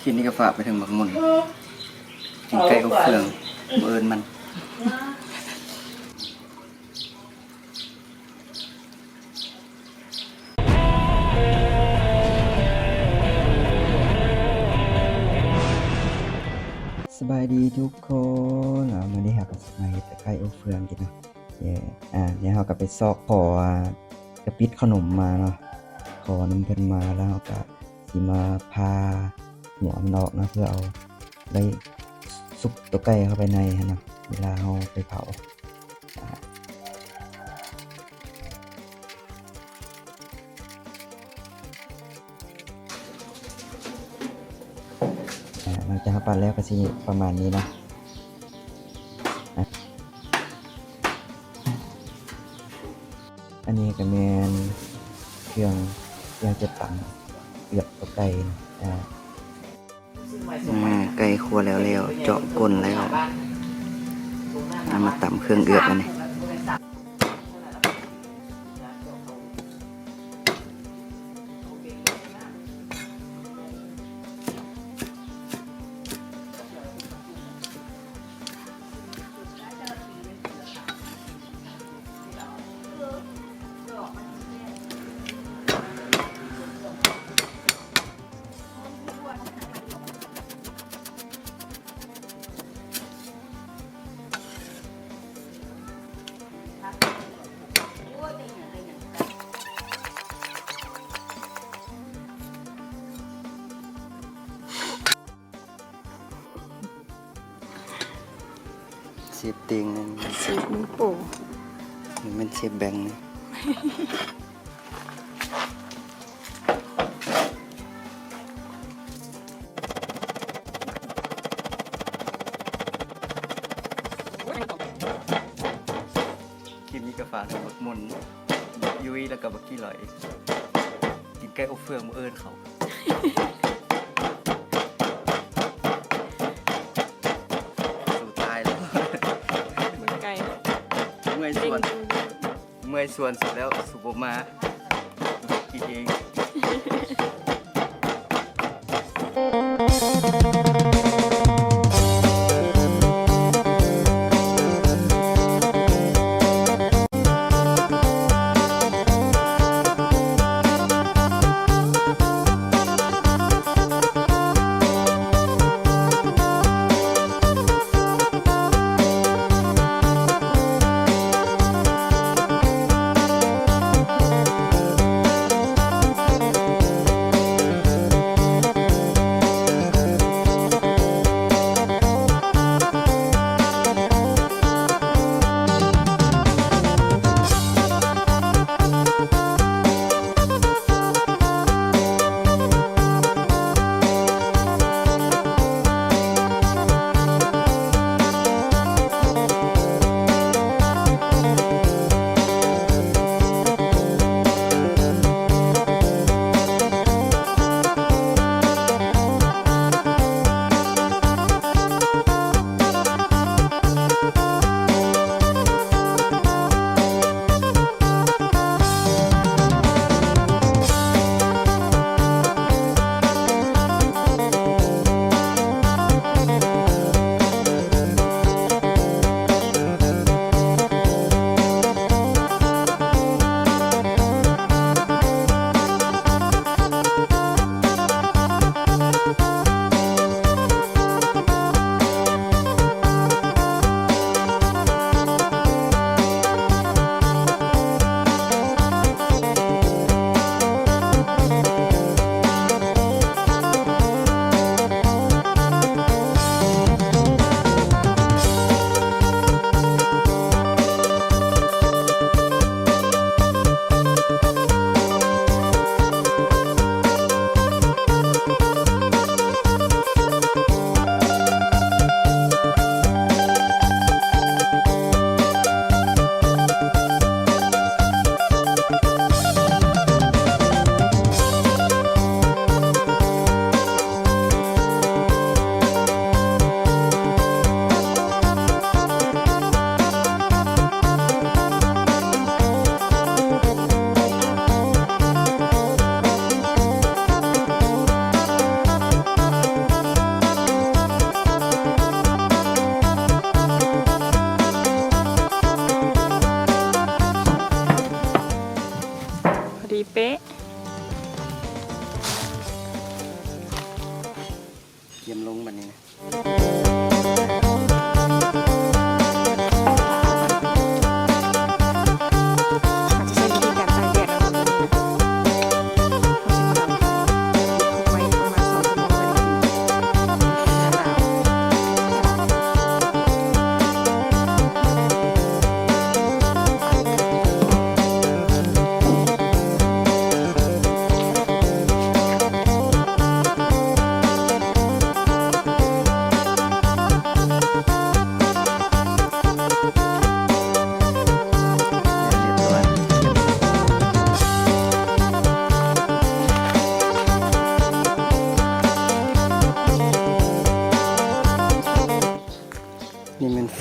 ຄລິບນີ້ກໍຝາກໄປເຖິງບັກໝຸ່ນ ກິນໄກ່ອົບເຟືອງ ບໍ່ເອີ້ນມັນ. ສະບາຍດີທຸກຄົນ ອາ ມື້ນີ້ເຮົາກໍຊິມາເຮັດໄກ່ອົບເຟືອງກິນເນາະ. ເອີ ອາ ດຽວເຮົາກໍໄປຊອກຂໍ ອາ ກະປິດເຂົ້າໜົມມາເນາະ ຂໍນຳເພິ່ນມາ ແລ້ວເຮົາກໍຊິມາຜ່າຫົວມັນອອກເນາະ ເພື່ອເອົາໄວ້ສຸກຕົວໄກ່ເຂົ້າໄປໃນຫັ້ນເນາະ ເວລາເຮົາໄປເຜົາ. ອາ ອາ ຫຼັງຈາກເຮົາປັດແລ້ວກໍຊິປະມານນີ້ເນາະ. ອາ ອັນນີ້ກໍແມ່ນເຄື່ອງທີ່ເຮົາຈະຕຳເກືອບເຂົ້າໄປ ອາ ອາ ໄກ່ຂົ້ວແລ້ວໆ ເຈາະກົ້ນແລ້ວ ເອົາມາຕຳເຄື່ອງເກືອບອັນນີ້. ເຊບຕີງນັ້ນ ເຊບມືໂປ້ ມັນແມ່ນເຊບແບງນີ້. ຄລິບນີ້ກໍຝາກເຖິງບັກມົນ ບັກຍຸ້ຍ ແລ້ວກໍບັກກີ່ຫຼອຍ ກິນໄກ່ອົບເຟືອງ ບໍ່ເອີ້ນເຂົາ. ສູ້ຕາຍແລ້ວ ເມື່ອຍສວນ ເມື່ອຍສວນສຸດແລ້ວ ສຸບໍ່ມາ ກິນເອງ.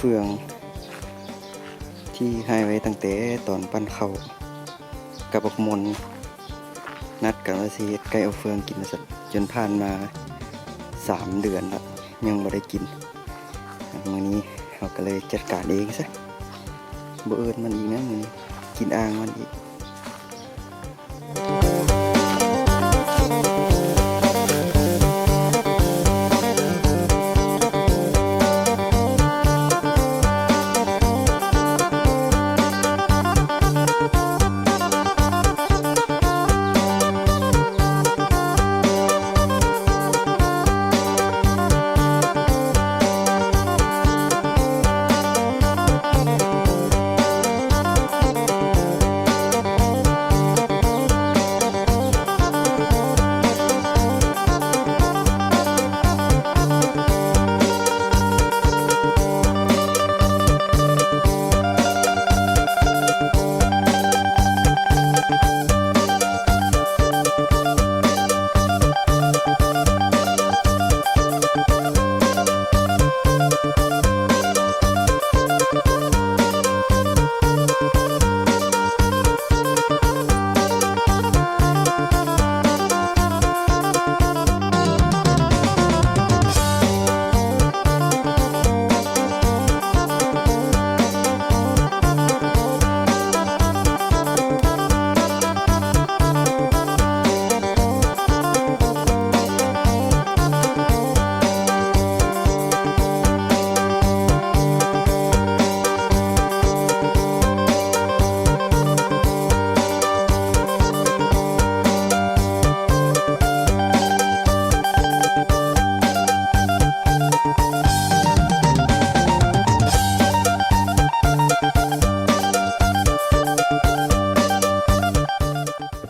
ເຟືອງທີ່ໃຫ້ໄວ້ຕັ້ງແຕ່ຕອນປັ້ນເຂົ້າກັບບັກໝົນ ນັດກັນວ່າຊິເຮັດໄກ່ອົບເຟືອງກິນວ່າຊັ້ນ ຈົນຜ່ານມາສາມເດືອນລະ ຍັງບໍ່ໄດ້ກິນ. ມື້ນີ້ເຮົາກໍເລີຍຈັດການເອງຊະ ບໍ່ເອີ້ນມັນອີກນະ ມື້ນີ້ກິນອ່າງມັນອີກ.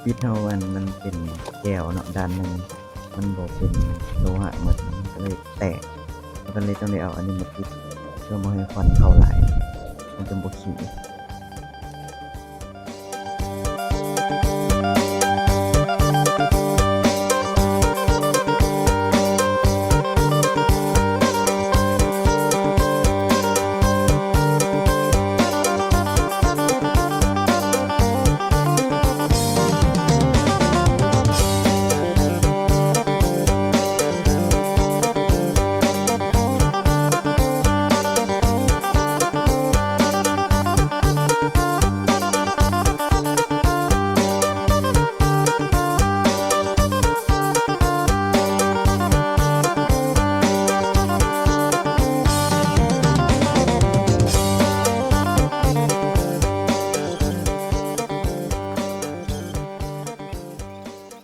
ປິດເຮົາ ອັນ ມັນເປັນແກ້ວເນາະ ດ້ານໜຶ່ງ ມັນບໍ່ເປັນໂລຫະໝົດ ມັນກໍເລີຍແຕກ ເຮົາກໍເລີຍຕ້ອງໄດ້ເອົາອັນນີ້ມາປິດ ເພື່ອບໍ່ໃຫ້ຄວັນເຂົ້າຫຼາຍ ມັນຈະບໍ່ຂິງ.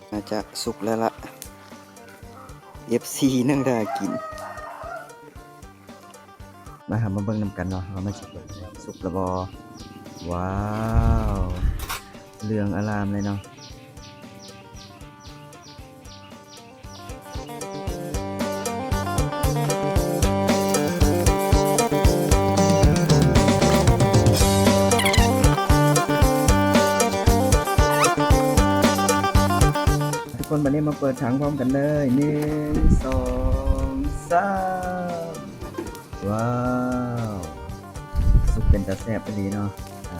ໜ້າຈະສຸກແລ້ວລະ ເອັບຊີ ນັ່ງຖ້າກິນ. ມາ ເຮົາມາເບິ່ງນຳກັນເນາະ ວ່າມັນຊິເປັນ ສຸກແລ້ວບໍ່. ວ້າວ ເຫຼືອງອາລາມເລີຍເນາະ. ທຸກຄົນ ບັດນີ້ມາເປີດຖັງພ້ອມກັນເລີຍ ໜຶ່ງ ສອງ ສາມ. ວ້າວ ສຸກເປັນຕາແຊບອີ່ຫຼີເນາະ ອ່າ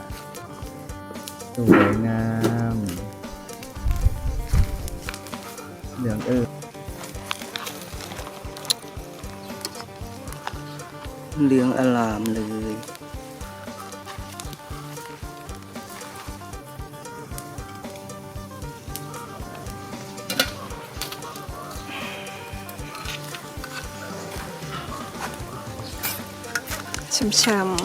ສວຍງາມ ເຫຼືອງເອີ ເຫຼືອງອາລາມເລີຍ. ຊ່ຳໆ.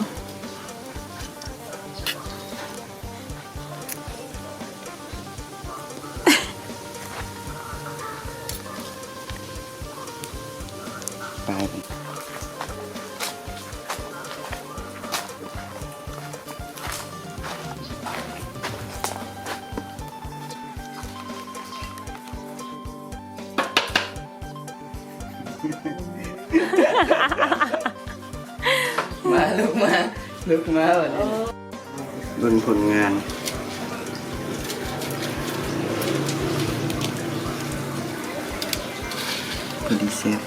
ໄປ ມາ ລຸກມາ ລຸກມາບັດນີ້. ເບິ່ງຜົນງານ ພໍດີແຊບ.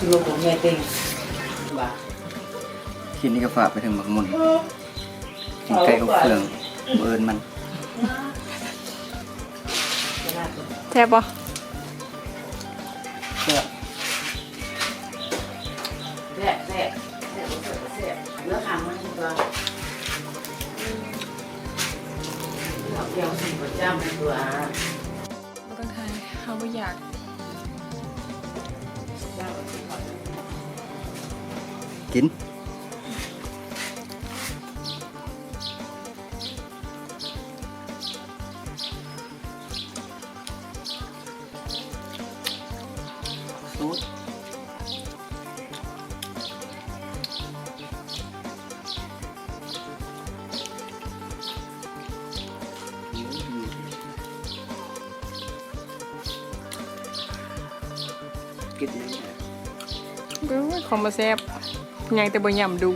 ລູກບໍ່ແມ່ເຕັງວ່າ ຄລິບນີ້ກໍຝາກໄປເຖິງບັກມົນ ກິນໄກ່ອົບເຟືອງ ມື້ອື່ນມັນ ແຊບບໍ່? ແຊບ ແຊບ ແຊບ ແຊບ ແຊບ ເນື້ອຄາງມັນຄືວ່າ ເອົາແກ້ວໃສ່ປະຈຳຕົວ. ບໍ່ຕ້ອງຖ່າຍ ເຮົາບໍ່ຢາກ ກິນ ສູດ. ເບິ່ງ ຂອງບໍ່ແຊບ ຍັງແຕ່ບໍ່ຫຍ້ຳດຸ.